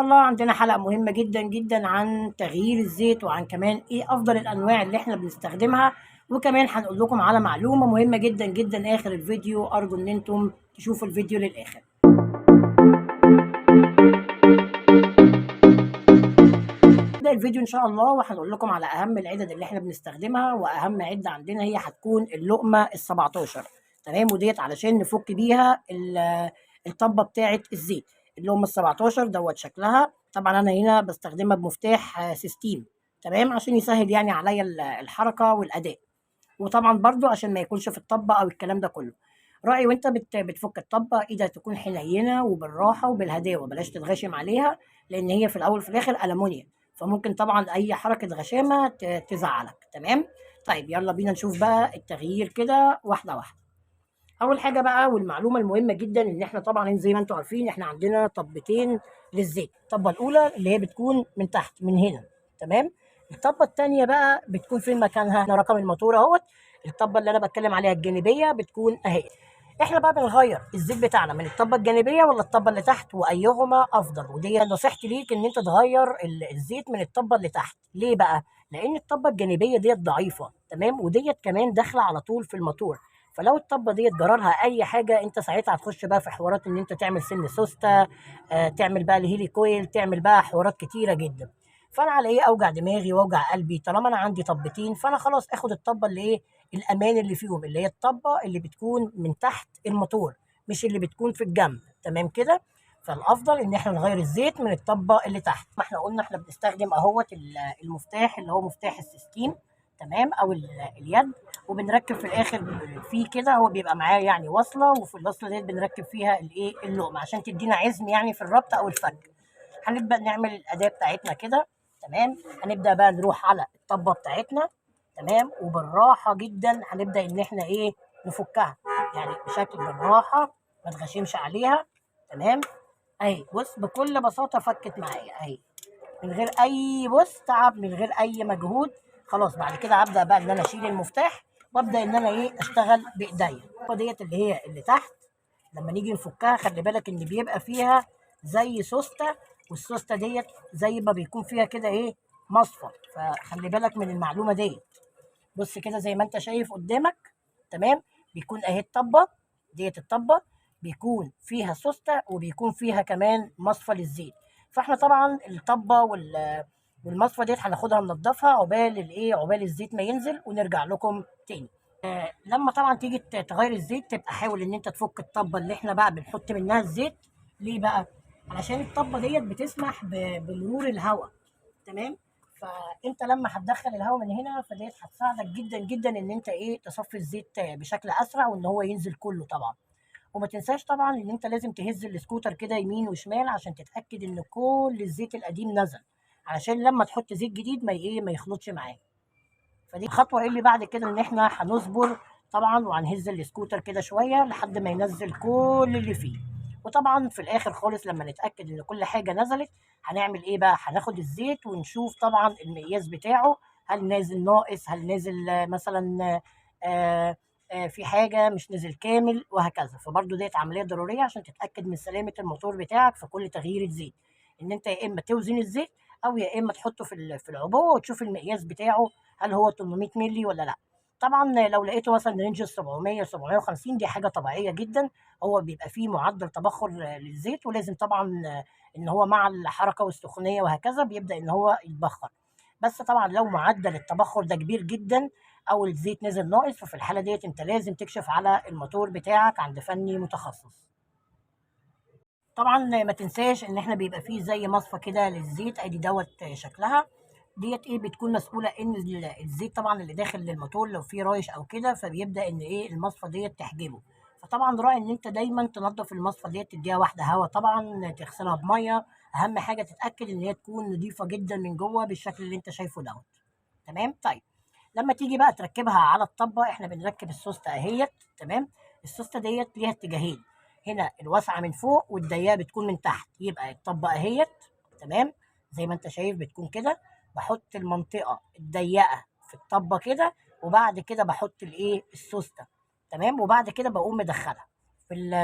الله عندنا حلقة مهمة جدا جدا عن تغيير الزيت، وعن كمان ايه افضل الانواع اللي احنا بنستخدمها، وكمان هنقول لكم على معلومة مهمة جدا جدا اخر الفيديو. ارجو ان انتم تشوفوا الفيديو للاخر. نبدأ الفيديو ان شاء الله، وهنقول لكم على اهم العدد اللي احنا بنستخدمها، واهم عدة عندنا هي هتكون اللقمة ال17، تمام؟ وديت علشان نفك بيها الطبة بتاعة الزيت. اللقمة ال17 دوت شكلها. طبعا انا هنا بستخدمها بمفتاح سيستيم، تمام؟ عشان يسهل يعني عليا الحركة والاداء، وطبعا برضو عشان ما يكونش في الطبة او الكلام ده كله. راعي وانت بتفك الطبة ايدك تكون حنينة وبالراحة وبالهداوة، بلاش تتغاشم عليها، لان هي في الاول وفي الاخر ألمونيا، فممكن طبعا اي حركة غشامة تزعلك، تمام؟ طيب يلا بينا نشوف بقى التغيير كده واحدة واحدة. اول حاجة بقى والمعلومة المهمة جدا، ان احنا طبعا زي ما انتم عارفين احنا عندنا طبتين للزيت. الطبة الاولى اللي هي بتكون من تحت من هنا، تمام؟ الطبة التانية بقى بتكون فين مكانها؟ هنا رقم الموتور اهوت. الطبة اللي انا بتكلم عليها الجانبية بتكون اهي. احنا بقى بنغير الزيت بتاعنا من الطبة الجانبية ولا الطبة اللي تحت، وايهما افضل؟ ودي نصيحتي ليك ان انت تغير الزيت من الطبة اللي تحت. ليه بقى؟ لان الطبة الجانبية ديت ضعيفة، تمام؟ وديت كمان داخلة على طول في الموتور، فلو الطبة ديت جرالها اي حاجة انت ساعتها هتخش بقى في حوارات ان انت تعمل سن سوستة، تعمل بقى ال helicoil، تعمل بقى حوارات كتيرة جدا. فانا على ايه اوجع دماغي واوجع قلبي؟ طالما انا عندي طبتين فانا خلاص اخد الطبة اللي ايه الامان اللي فيهم، اللي هي الطبة اللي بتكون من تحت الموتور، مش اللي بتكون في الجنب، تمام كده؟ فالافضل ان احنا نغير الزيت من الطبة اللي تحت. ما احنا قلنا احنا بنستخدم اهوت المفتاح اللي هو مفتاح السيستيم، تمام؟ او اليد، وبنركب في الاخر فيه كده، هو بيبقى معاه يعني وصله، وفي الوصلة ديت بنركب فيها الايه اللقمة عشان تدينا عزم يعني في الربط او الفك. هنبدا نعمل الاداة بتاعتنا كده، تمام؟ هنبدا بقى نروح على الطبه بتاعتنا، تمام؟ وبالراحه جدا هنبدا ان احنا ايه نفكها، يعني بشكل بالراحة، ما تغشمش عليها، تمام؟ اهي بص بكل بساطة فكت معايا اهي، من غير اي بص تعب، من غير اي مجهود. خلاص بعد كده هبدا بقى ان انا اشيل المفتاح وابدا ان انا ايه اشتغل بايديا. الطبه ديت اللي هي اللي تحت لما نيجي نفكها خلي بالك ان بيبقى فيها زي سوسته، والسوسته ديت زي ما بيكون فيها كده ايه مصفى، فخلي بالك من المعلومة ديت. بص كده زي ما انت شايف قدامك، تمام؟ بيكون اهي الطبه ديت، الطبه بيكون فيها سوسته وبيكون فيها كمان مصفى للزيت. فاحنا طبعا الطبه والمصفى ديت هناخدها ننضفها عقبال الايه، عقبال الزيت ما ينزل، ونرجع لكم تاني. لما طبعا تيجي تغير الزيت تبقى حاول ان انت تفك الطبه اللي احنا بقى بنحط منها الزيت. ليه بقى؟ علشان الطبه ديت بتسمح بمرور الهواء، تمام؟ فانت لما هتدخل الهواء من هنا فديت هتساعدك جدا جدا ان انت ايه تصفي الزيت بشكل اسرع، وان هو ينزل كله طبعا. وما تنساش طبعا ان انت لازم تهز السكوتر كده يمين وشمال عشان تتاكد ان كل الزيت القديم نزل، علشان لما تحط زيت جديد ما ايه ما يخلطش معاه. فدي الخطوة اللي بعد كده، ان احنا هنصبر طبعا وهنهز السكوتر كده شوية لحد ما ينزل كل اللي فيه. وطبعا في الاخر خالص لما نتاكد ان كل حاجة نزلت هنعمل ايه بقى؟ هناخد الزيت ونشوف طبعا المقياس بتاعه، هل نازل ناقص، هل نازل مثلا في حاجة مش نزل كامل، وهكذا. فبرضو ديت عملية ضرورية عشان تتاكد من سلامه الموتور بتاعك في كل تغيير زيت، ان انت يا اما توزن الزيت او يا اما تحطه في العبوه وتشوف المقياس بتاعه هل هو 800 مللي ولا لا. طبعا لو لقيته مثلا range 700 750 دي حاجة طبيعية جدا، هو بيبقى فيه معدل تبخر للزيت، ولازم طبعا ان هو مع الحركة والسخونيه وهكذا بيبدا ان هو يتبخر. بس طبعا لو معدل التبخر ده كبير جدا او الزيت نزل ناقص، ففي الحالة ديت انت لازم تكشف على الموتور بتاعك عند فني متخصص. طبعا ما تنساش ان احنا بيبقى فيه زي مصفى كده للزيت، ادي دوت شكلها ديت ايه بتكون مسؤولة ان الزيت طبعا اللي داخل للموتور لو فيه رايش او كده فبيبدا ان ايه المصفى ديت تحجبه. فطبعا راعي ان انت دايما تنظف المصفى ديت، تديها واحدة هوا طبعا، تغسلها بميه، اهم حاجة تتاكد ان هي تكون نظيفة جدا من جوه بالشكل اللي انت شايفه دوت، تمام؟ طيب لما تيجي بقى تركبها على الطبه، احنا بنركب السوسته اهيت، تمام؟ السوسته ديت ليها اتجاهين، هنا الواسعة من فوق والضيقه بتكون من تحت. يبقى الطبه اهيت، تمام؟ زي ما انت شايف بتكون كده، بحط المنطقة الضيقه في الطبه كده، وبعد كده بحط الايه السوسته، تمام؟ وبعد كده بقوم مدخلها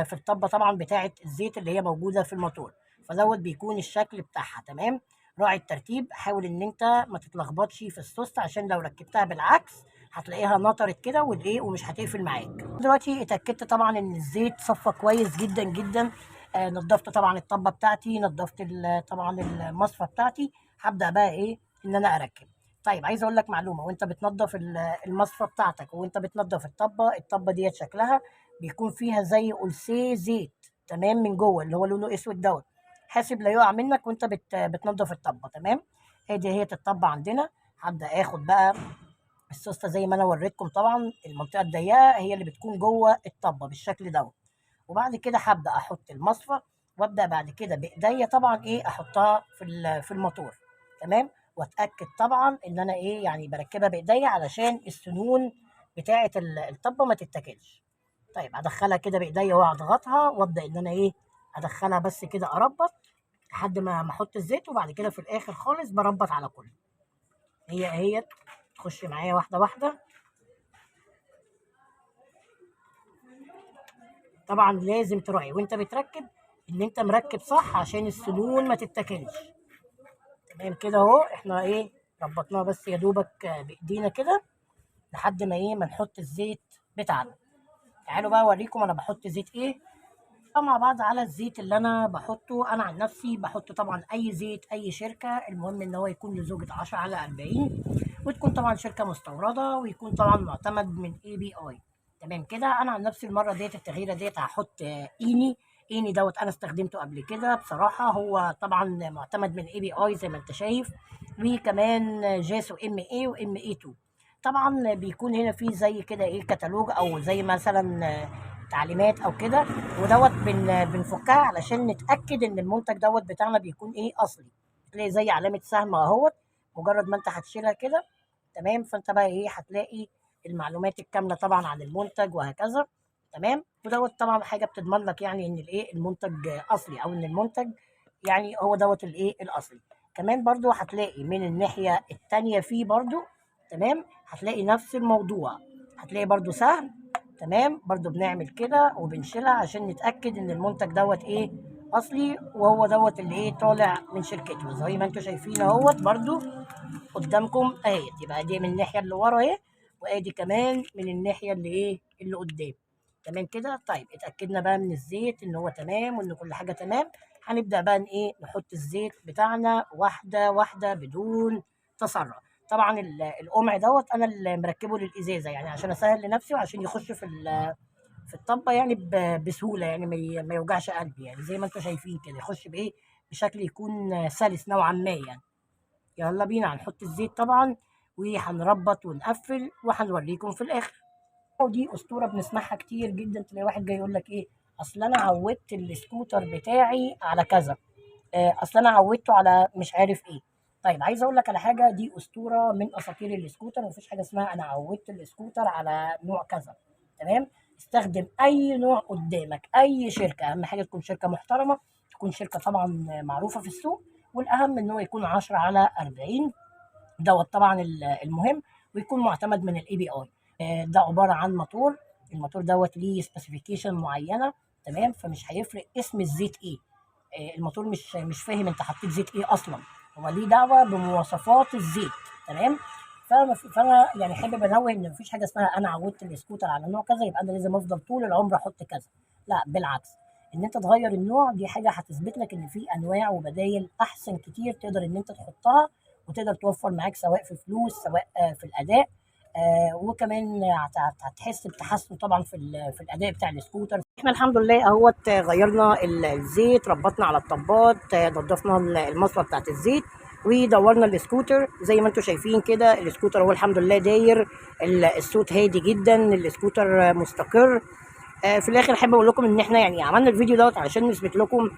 في الطبه طبعا بتاعه الزيت اللي هي موجودة في الموتور. فدوت بيكون الشكل بتاعها. تمام، راعي الترتيب، حاول ان انت ما تتلخبطش في السوسته، عشان لو ركبتها بالعكس هتلاقيها نطرت كده والايه ومش هتقفل معاك. دلوقتي اتاكدت طبعا ان الزيت صفى كويس جدا جدا. نضفت طبعا الطبه بتاعتي، نضفت طبعا المصفى بتاعتي. هبدا بقى ايه ان انا اركب. طيب عايز اقول لك معلومة، وانت بتنضف المصفى بتاعتك وانت بتنضف الطبه، الطبه ديت شكلها بيكون فيها زي قلسيه زيت، تمام، من جوه اللي هو لونه اسود دوت، حاسب لا يقع منك وانت بتنضف الطبه. تمام، ادي هي الطبه عندنا. هبدا اخد بقى السوسته زي ما انا وريتكم، طبعا المنطقة الضيقه هي اللي بتكون جوه الطبه بالشكل دوت. وبعد كده هبدا احط المصفى، وابدا بعد كده بايديا طبعا ايه احطها في الموتور. تمام، واتاكد طبعا ان انا ايه يعني بركبها بايديا علشان السنون بتاعه الطبه ما تتاكلش. طيب هدخلها كده بايديا وهضغطها، وابدا ان انا ايه ادخلها بس كده اربط لحد ما احط الزيت، وبعد كده في الاخر خالص بربط على كله. هي اهي تخش معايا واحدة واحدة. طبعا لازم تراعي وانت بتركب ان انت مركب صح عشان السنون ما تتاكلش. تمام كده اهو، احنا ايه ربطناها بس يا دوبك بايدينا كده لحد ما ايه ما نحط الزيت بتاعنا. تعالوا بقى اوريكم انا بحط زيت ايه مع بعض. على الزيت اللي انا بحطه، انا عن نفسي بحط طبعا اي زيت اي شركة، المهم ان هو يكون لزوجة 10 على 40، وتكون طبعا شركة مستورده، ويكون طبعا معتمد من API. تمام كده. انا عن نفسي المرة ديت التغييره ديت هحط ايني. ايني دوت انا استخدمته قبل كده بصراحة، هو طبعا معتمد من API زي ما انت شايف، وكمان جاسو MA و MA 2. طبعا بيكون هنا في زي كده ايه كتالوج او زي مثلا تعليمات او كده، ودوت بنفكها علشان نتاكد ان المنتج دوت بتاعنا بيكون ايه اصلي. تلاقي زي علامة سهم اهوت، مجرد ما انت هتشيلها كده تمام، فانت بقى ايه هتلاقي المعلومات الكاملة طبعا عن المنتج وهكذا. تمام، ودوت طبعا حاجة بتضمن لك يعني ان الايه المنتج اصلي، او ان المنتج يعني هو دوت الايه الاصلي. كمان برضو هتلاقي من الناحية الثانية فيه برضو، تمام، هتلاقي نفس الموضوع، هتلاقي برضو سهم. تمام، برضو بنعمل كده وبنشيلها عشان نتاكد ان المنتج دوت ايه اصلي، وهو دوت اللي ايه طالع من شركته زي ما انتم شايفين اهوت برضو قدامكم اهيت. يبقى دي من الناحية اللي ورا اهي، وادي كمان من الناحية اللي ايه اللي قدام. تمام كده. طيب اتاكدنا بقى من الزيت ان هو تمام وان كل حاجة تمام. هنبدا بقى ايه نحط الزيت بتاعنا واحدة واحدة بدون تسرع. طبعا القمع دوت انا اللي مركبة للازازه، يعني عشان اسهل لنفسي وعشان يخش في الطبه يعني بسهولة، يعني ما يوجعش قلبي، يعني زي ما انتم شايفين كده يخش بايه بشكل يكون سلس نوعا ما يعني. يلا بينا هنحط الزيت طبعا، وهنربط ونقفل وهنوريكم في الاخر. ودي اسطورة بنسمعها كتير جدا، تلاقي واحد جاي يقول لك ايه اصل انا عودت السكوتر بتاعي على كذا، اصل انا عودته على مش عارف ايه. طيب عايز اقول لك على حاجة، دي اسطورة من اساطير السكوتر، مفيش حاجة اسمها انا عودت السكوتر على نوع كذا. تمام، استخدم اي نوع قدامك، اي شركة، اهم حاجة تكون شركة محترمه، تكون شركة طبعا معروفة في السوق، والاهم ان هو يكون 10 على 40 دوت طبعا المهم، ويكون معتمد من ال API. ده عبارة عن موتور، الموتور دوت ليه specification معينة. تمام، فمش هيفرق اسم الزيت ايه، الموتور مش فاهم انت حطيت زيت ايه اصلا، هو ليه دعوه بمواصفات الزيت. تمام، فانا يعني حابب انوه ان مفيش حاجة اسمها انا عودت السكوتر على نوع كذا يبقى انا لازم افضل طول العمر احط كذا، لا بالعكس، ان انت تغير النوع دي حاجة هتثبت لك ان في انواع وبدايل احسن كتير تقدر ان انت تحطها، وتقدر توفر معاك سواء في فلوس سواء في الاداء، وكمان هتحس بتحسن طبعا في الاداء بتاع السكوتر. احنا الحمد لله اهوت غيرنا الزيت، ربطنا على الطبات، نضفنا المصفى بتاعت الزيت، ودورنا السكوتر زي ما انتم شايفين كده. السكوتر هو الحمد لله داير، الصوت هادي جدا، السكوتر مستقر. في الاخر احب اقول لكم ان احنا يعني عملنا الفيديو دوت علشان نثبت لكم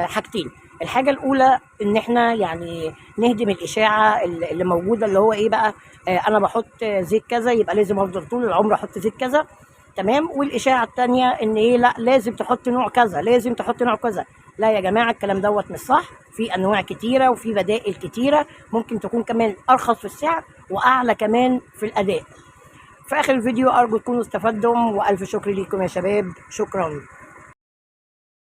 حاجتين. الحاجة الاولى ان احنا يعني نهدم الاشاعة اللي موجودة، اللي هو ايه بقى، انا بحط زيت كذا يبقى لازم افضل طول العمر احط زيت كذا. تمام. والاشاعه الثانية ان ايه، لا لازم تحط نوع كذا، لازم تحط نوع كذا. لا يا جماعة، الكلام دوت مش صح، في انواع كتيرة وفي بدائل كتيرة ممكن تكون كمان ارخص في السعر واعلى كمان في الاداء. في اخر الفيديو ارجو تكونوا استفدتم، والف شكر ليكم يا شباب، شكرا.